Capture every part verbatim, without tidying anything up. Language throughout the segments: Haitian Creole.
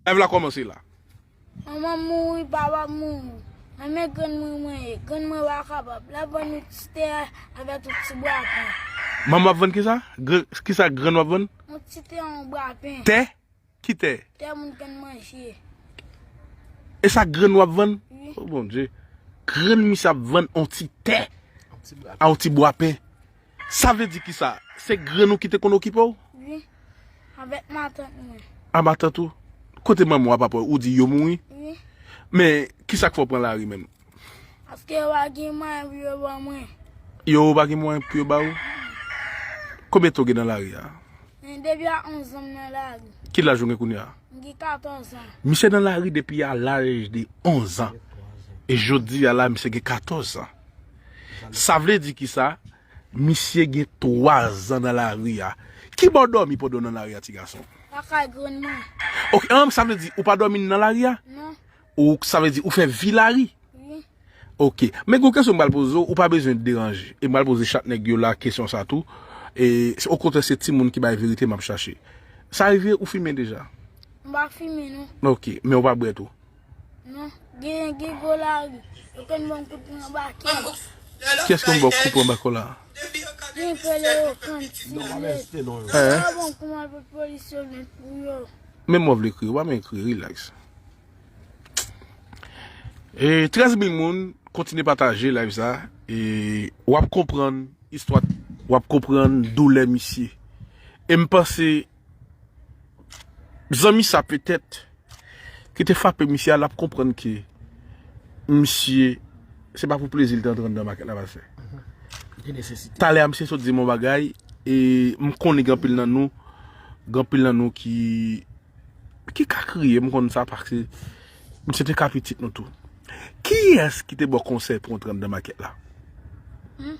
Èv la kòmanse la. Manman m mouri, papa m mouri. Mwen men grann mwen mwen ye. Grann mwen pa kapab. L ap vann yon ti tè avèk yon ti bwa pen. Manman ap vann kisa? Gr- kisa grann w ap vann? Yon ti tè, yon bwa pen. Tè? Ki tè? Tè moun konn manje. E sa grann w ap vann? Wi. Oh, Bondye. Grann misye ap vann yon ti tè. A yon ti bwa pen. Sa vle di kisa? Se grann ou ki te konn okipe w? Wi. Avèk matant mwen. A matant ou? Kote manman w a papa w? Ou di yo mouri? Wi. Men, kisa k fè w pran lari menm? Paske yo pa gen mwayen pou yo ban mwen. Yo pa gen mwayen pou yo ba ou? Konbyen tan w gen nan lari a? Men depi a onz an m nan lari. Ki laj ou gen kounye a? M gen katòz an. Misye nan lari depi a laj de onz an. E jodi a la, misye gen katòz an. Sa vle di kisa? Misye gen twa zan nan lari a. Ki bò w dòmi pandan w nan lari a, ti gason? Lakay grann mwen. Ok, an, sa vle di ou pa dòmi nan lari a? Non. Ou, sa vle di ou fè vi lari? Wi. Ok. Men gen yon kesyon m pral poze w, ou pa bezwen deranje. E m pral poze chak nèg yo la kesyon sa tou. E okontrè, se timoun ki bay verite m ap chache. Sa rive ou fimen deja? M pa fimen, non. Ok. Men ou pa bwè tou? Non. Gen, gen gwo lari. Yo konn ban m kout pwen anba kè. Kiyès konn ba w kout pwen anba kò la? Gen pele yo konn ti nèt. Yo pa ban m kouman pou polis yo met pou yo. Men mwen vle kriye, ou pa men kriye, relax. E trèz mil moun, kontinye pataje live sa. E w ap konprann istwa, w ap konprann doulè misye. E m panse, zanmi sa petèt, ki te frape misye a, l ap konprann ke misye, se pa pou plezi l te antre anndan makèt la, pastè. Talè a, misye sot di m yon bagay, e m konnen gen anpil nan nou, gen anpil nan nou ki ki ka kriye, m konn sa, paske misye te ka pitit nou tou. Kiyès ki te ba w konsèy pou w antre anndan makèt la? Hmm?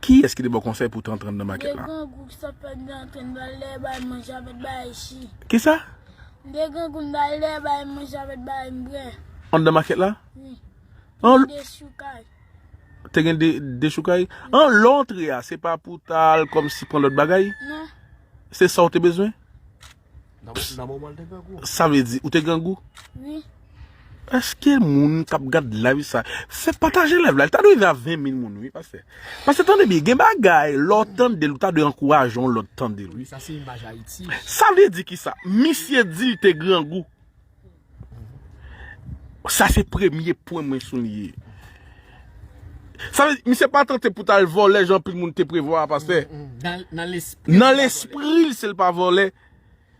Kiyès ki te ba w konsèy pou w te antre anndan makèt la? De grangou ki sot fè m te antre anndan lè bay manje avèk bay chi. Kisa? De grangou m bay lè bay manje avèk bay m bwè. Anndan makèt la? Wi. An, de choukay. Te gen de, de choukay? An, lè w antre a, se pa pou w t al kòmsi pran lòt bagay? Non. Se sa w te bezwen? Nan, nan moman l te grangou. Sa vle di, ou te grangou? Wi. Èske moun k ap gad live sa, fè pataje live la, li ta dwe rive a ven mil moun, wi, pastè. Pastè, tande byen, gen bagay, lè w tande l, ou ta dwe ankouraje yon lòt tande l, wi. Sa se imaj Ayiti. Sa vle di kisa? Misye di l te grangou. Sa se premye pwen mwen souliye. Sa vle di, misye pa tante pou t al vòlè jan anpil moun te prevwa a, pastè. Mm, mm. Nan, nan lespri l, se l pa vòlè.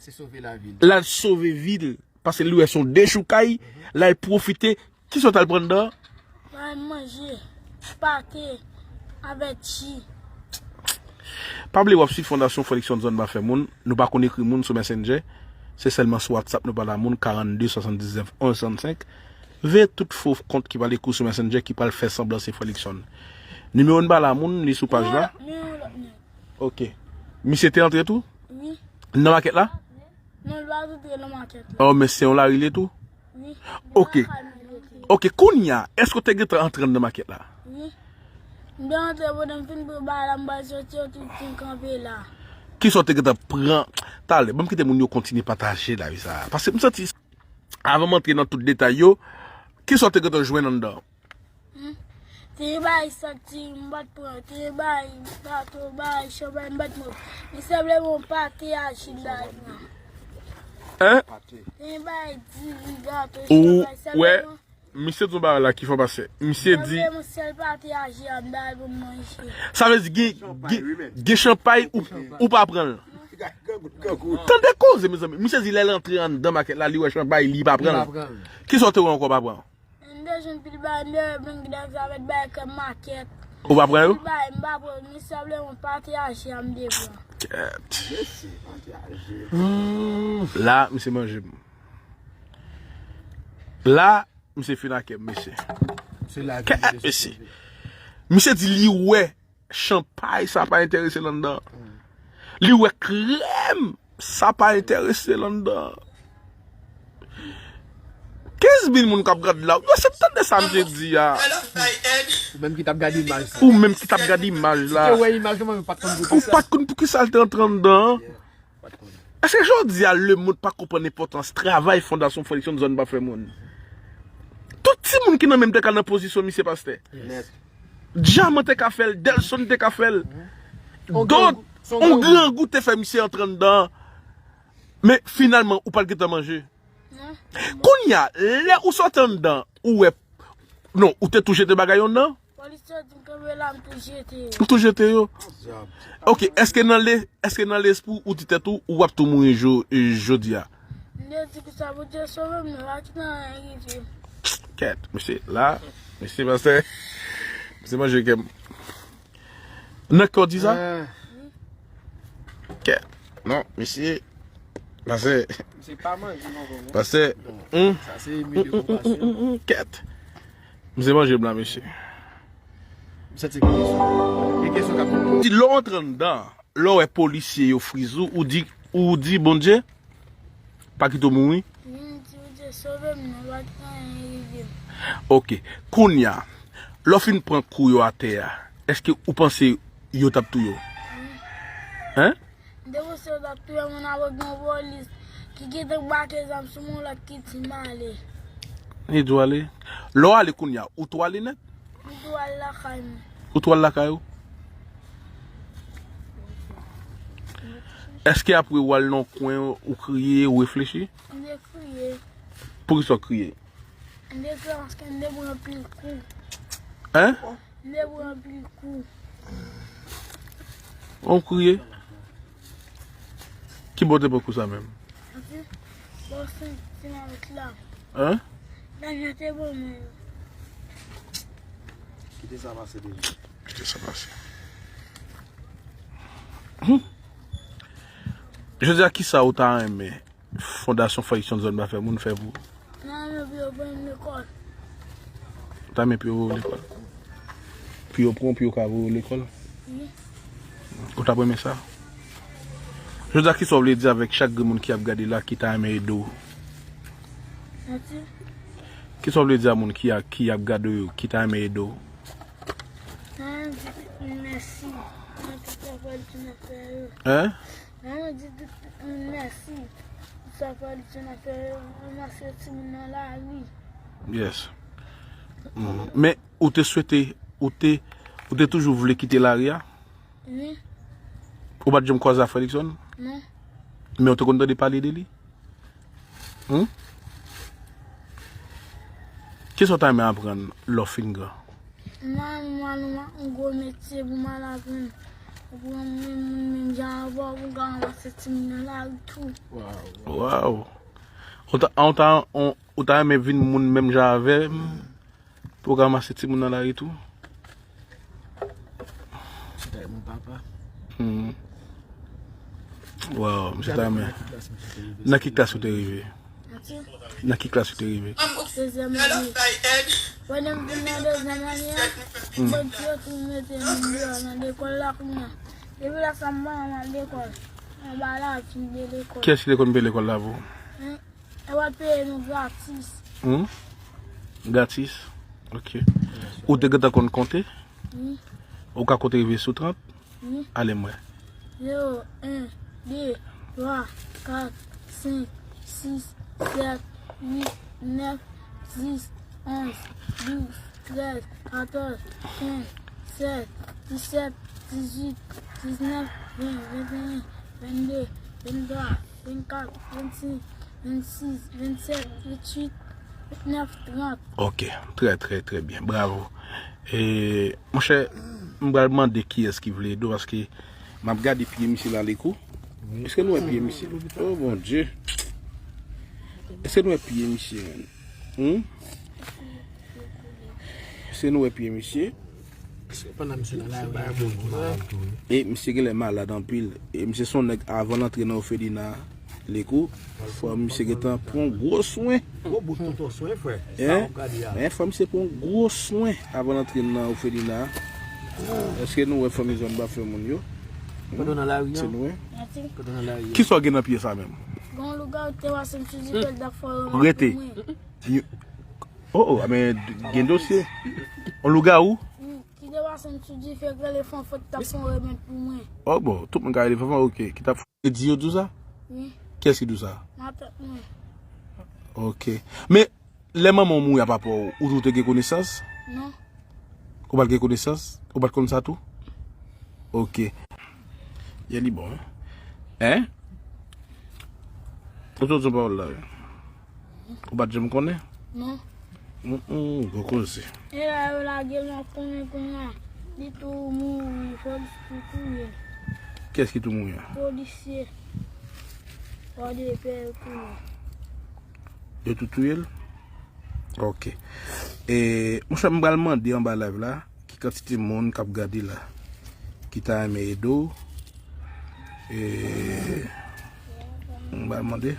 Se sove lavi l. L al sove vi l. Paske li wè se yon dechoukay, l al pwofite. Kisa w t al pran anndan? Mwen manje pate avèk chi. Pa bliye w ap swiv Fondasyon Frè Luckson Zòn pa fè moun. Nou pa konn ekri moun sou Messenger. Se sèlman sou WhatsApp nou pale a moun, karannde swasanndiznèf onz sannsenk. Veye tout fo kont ki pral ekri w sou Messenger, ki pral fè sanblan se Frè Luckson. Nimewo n pale a moun, li sou paj la. Nimewo, nimewo lòt nèg. Ok. Misye te antre tou? Wi. Nan makèt la? Non, l pa antre nan makèt la. Oh, men se yon lari li ye tou? Wi. Ok. Ok, kounye a, èske w te gentan antre anndan makèt la? Wi. M te antre pandan m fin pran bagay la, m pral soti, yo tout fin kanpe la. Kisa w te gentan pran? Talè, ban m kite moun yo kontinye pataje live sa. Paske m santi, avan m antre nan tout detay yo, kisa w te gentan jwenn anndan? Hmm. Te gen bagay santi, m pa t pran. Te gen bagay gato, bagay chanpay, m pa t pran. Li sanble bon pate aji m ta pran. Hein? Te gen bagay diri, gato, chanpay, sanble bon. Misye di yon bagay la ki fè w pase. Misye di. Sanble bon sèl pate aji a m ta pran manje. Sa vle di gen, gen, gen chanpay ou, ou pa pran l. Tande koze, mezanmi. Misye di lè l antre anndan makèt la, li wè chanpay, li pa pran l. Kisa w te wè ankò w pa pran? M te jwenn pil bagay, m te wè bling dèk avèk bagay kè makèt. Ou pa pran yo? Pil bagay, m pa pran, men sanble yon pate aji a m te pran. Kèt. La, misye manje m. La, misye fin ak m, mesye. Kèt, mesye. Misye di li wè chanpay sa pa enterese l anndan. Li wè krèm sa pa enterese l anndan. Kenz mil moun k ap gad la. Yo se tande sa misye di a. Ou menm ki t ap gade imaj sa. Ou menm ki t ap gade imaj la. Ou te wè imaj la, men ou pa t konn pou ki sa. Ou pa t konn pou ki sa l te antre anndan. Ou pa t konn. Èske jodi a lemonn pa konprann enpòtans travay Fondasyon Fredson Zòn Pa Fè Moun? Tout timoun ki nan menm te ka nan pozisyon misye pastè. Djaman te ka fè l, Delson te ka fè l. Dòt, on grangou te fè misye antre anndan. Men finalman, ou pa t gentan manje. Kounye a, lè ou sot anndan, ou wè. Non, ou te tou jete bagay yo anndan? Polis yo di m kanpe la, m tou jete yo. Ou tou jete yo? Ok, èske nan le, èske nan lespri ou di tèt ou, ou ap tou mouri jo-, jodi a? M te di konsa, Bondye sove m, non, pa kite anyen rive m. Kèt, mesye, la, mesye, pastè, mesye manje kè m. Nan kè w di sa? Kèt, non, mesye, pastè. Misye pa manje non, non. Pastè, hmm? Sa se milye konpasyon. Kèt. Misye manje blan, mesye. M santi gen kesyon. Gen kesyon k ap. Di lè w antre anndan, lè w wè polisye yo friz ou, ou di, ou di, Bondye, pa kite w mouri. Wi, m di, Bondye, sove m, non, pa kite anyen rive m. Ok. Kounye a, lè w fin pran kou yo atè a, èske ou panse yo t ap touye w? Wi. Hein? M te panse yo t ap touye m, apre gen yon polis ki gentan brake zam sou mwen, lòt ki di m ale. Li di w ale. Lè w ale kounye a, ou tou ale nèt? M tou al lakay mwen. Ou tou al lakay ou? Èske apre ou al nan kwen, ou kriye, ou reflechi? M te kriye. Poukisa w kriye? M te kriye paske m te pran anpil kou. Hein? M te pran anpil kou. Ou kriye? Ki bò w te pran kou sa menm? Anpil. Bò senti m avèk la. Hein? Danje te ban mwen yo. Kite sa pase deja. Kite sa pase. Hmm. Jodi a, kisa ou ta renmen Fondasyon Fredson Zòn Pa Fè Moun fè pou ou? Mwen renmen pou yo voye m lekòl. Ou ta renmen pou yo voye w lekòl? Pou yo pran w, pou yo ka voye w lekòl? Wi. Ou t ap renmen sa? Jodi a, kisa w vle di avèk chak grenn moun ki ap gade la, ki ta renmen ede w? Mèsi. Kisa w vle di a moun ki a, ki ap gade w yo, ki ta renmen ede w? Mwen di tout moun mèsi. Mwen tout sa fè l di nan fè yo. Hein? Mwen di tout moun mèsi. Tout sa fè l di nan fè yo. Mwen remèsye timoun nan lari. Yes. Mhm. Men ou te swete, ou te, ou te toujou vle kite lari a? Wi. Ou pa t janm kwaze a Fredson? Non. Men ou te konn tande pale de li? Hmm? Kisa w ta renmen aprann lè w fin gran? Mwen, mwen, mwen, yon gwo metye pou m al aprann. Pou mwen, menm moun menm jan avè w, pou m ka ranmase timoun nan lari tou. Waw. Ou ta, ou ta, ou, ou ta renmen vin moun menm jan avè m? Pou w ka ranmase timoun nan lari tou? Misye ta renmen papa. Hmm. Waw, misye ta renmen. Nan ki klas ou te rive? Nan ki klas ou te rive? Dezyèm ane. Pandan m vin nan dezyèm ane a, hmm, bandi yo tou mete m deyò nan lekòl la kounye a. Depi lè sa, m pa janm al lekòl. Anba lavi m te lekòl. Kiyès ki te konn peye lekòl la pou ou? Hein? Yo ap peye nou gratis. Hmm? Gratis? Ok. Ou te gentan konn konte? Wi. Ou ka konte rive sou trant? Wi. Ale m wè. Zewo, en, de, twa, kat, senk, sis, sèt, uit, nèf, dis, onz, douz, trèz, katòz, kenz, sèz, disèt, dizuit, diznèf, ven, venteyen, vennde, venntwa, vennkat, vennsenk, vennsis, vennsèt, vennwit, vennèf, trant. Ok, trè, trè, trè byen. Bravo. E, monchè, m pral mande kiyès ki vle ede w, paske m ap gade pye misye la, Lekou. Èske nou wè pye misye? Oh, Bondye. Èske nou wè pye misye, menm? Hmm? Èske nou wè pye misye? Pandan misye nan lari, bay moun ki malad tou, wi. E misye genlè malad anpil. E misye se yon nèg, avan l antre nan òfelina, Lekou, fò misye gentan pran gwo swen. Gwo bout tonton swen, frè. Sa w ap gade a. Men fò misye pran gwo swen avan l antre nan òfelina. Èske nou wè fanmi Zòn Pa Fè Moun yo? Pandan nan lari a. Èske nou wè? Pandan nan lari a. Kisa w gen nan pye sa menm? Gon lougawou te pase m sou dife, l t ap fè remèd pou mwen. Rete. Oh, oh, men gen dosye. On lougawou? Wi, ki te pase m sou dife, k rele Fanfan, ki t ap fè yon remèd pou mwen. Oh, bon, tout moun ka rele Fanfan, ok. Ki t ap fè di yo di w sa? Kiyès ki di w sa? Matant mwen. Ok. Men lè manman w mouri a papa w, ou tou te gen konesans? Non. Ou pa t gen konesans? Ou pa t konn sa tou? Ok. Yè li bon, wi. Hein? Ou sot sou pawòl la, wi. Ou pa t janm konnen? Non. Hum, hum, gwo koze. E la yo lage l, m ap konnen kounye a. Li tou mouri, polis tou touye l. Kiyès ki tou mouri a? Polisye. Pòdepè yo touye l. Yo tou touye l? Ok. E, monchè, m pral mande anba live la, ki kantite moun k ap gade la, ki ta renmen ede w. E, m pral mande.